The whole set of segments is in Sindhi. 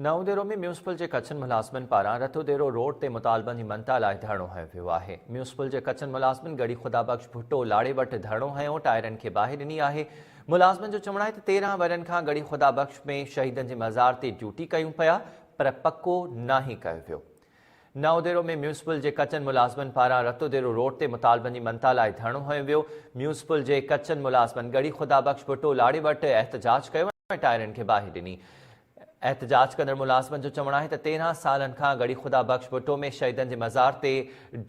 نئون ديرو ۾ ميونسپل جي ڪچن ملازمن پاران رتوديرو روڊ تي مطالبن جي مڃتا لاء ڌرڻو هنيو ويو آهي. ميونسپل جي ڪچن ملازمن ڳڙهي خدا بخش ڀٽو لاڙي وٽ ڌرڻو هنيو ٽائرن کي باهه ڏني آهي. ملازمن جو چوڻ آهي ته 13 ورهين کان ڳڙهي خدا بخش ۾ شهيدن جي مزار تي ڊيوٽي ڪيون پيا پر پڪو ناهي ڪيو ويو. نئون ديرو ۾ ميونسپل جي ڪچن ملازمن پاران رتوديرو روڊ تي مطالبن جي مڃتا لاء ڌرڻو هنيو ويو. ميونسپل جي ڪچن ملازمن ڳڙهي خدا بخش ڀٽو لاڙي وٽ احتجاج ڪيو ۽ ٽائرن کي باهه ڏني. احتجاج ڪندڙ ملازمن جو چوڻ آهي ته 13 سالن کان ڳڙهي خدا بخش ڀٽو ۾ شهيدن جي مزار تي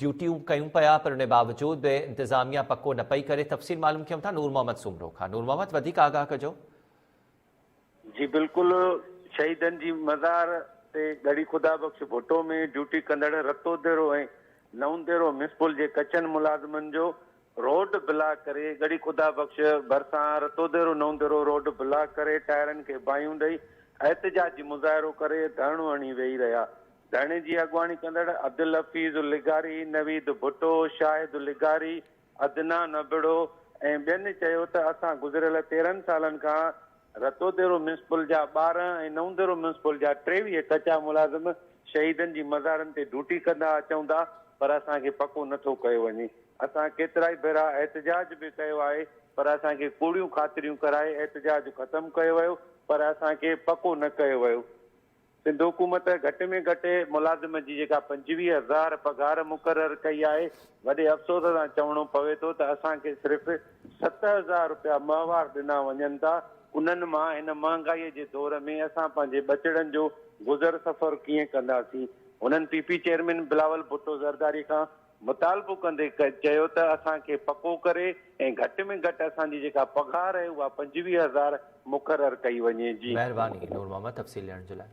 ڊيوٽيون ڪيون پيا پر ان باوجود به انتظاميا پڪو نه پئي ڪري. تفصيل معلوم ڪيون ٿا نور محمد سومرو کان. نور محمد وڌيڪ آگاهه ڪجو. جي بلڪل شهيدن جي مزار تي ڳڙهي خدا بخش ڀٽو ۾ ڊيوٽي ڪندڙ رتوديرو ۽ نئون ديرو ميونسپل جي ڪچن ملازمن جو روڊ بلاڪ ڪري ڳڙهي خدا بخش ڀرسان رتوديرو نئون ديرو روڊ بلاڪ ڪري ٽائرن کي باهيون ڏئي احتجاجي مظاهرو ڪري ڌرڻو هڻي ويهي رهيا. ڌرڻي جي اڳواڻي ڪندڙ عبدالحفيظ لغاري، نويد ڀٽو، شاهد لغاري، عدنان ابڙو ۽ ٻين چيو ته اسان گذريل 13 سالن کان رتوديرو ميونسپل جا 12 ۽ نئون ديرو ميونسپل جا 23 ڪچا ملازم شهيدن جي مزارن تي ڊيوٽي ڪندا اچون ٿا پر اسان کي پڪو نه ٿو ڪيو وڃي. اسان ڪيترائي ڀيرا احتجاج به ڪيو آهي پر اسان کي ڪوڙيون خاطريون ڪرائي احتجاج ختم ڪيو ويو پر اسان کي پڪو نه ڪيو ويو. سنڌ حڪومت گهٽ ۾ گهٽ ملازم جي جيڪا 25 هزار پگهار مقرر ڪئي آهي، وڏي افسوس سان چوڻو پوي ٿو ته اسان کي صرف 7000 رپيا ماهوار ڏنا وڃن ٿا، انهن مان هن مهانگائي جي دور ۾ اسان پنهنجي ٻچڙن جو گذر سفر ڪيئن ڪنداسين؟ هنن P P chairman Bilawal Bhutto Zardari کان مطالبو ڪندي چيو ته اسان کي پڪو ڪري ۽ گهٽ ۾ گهٽ اسان جي جيڪا پگهار آهي اها 25 هزار مقرر ڪئي وڃي جي. مهرباني نور محمد تفصيل ڏيڻ جي لاء.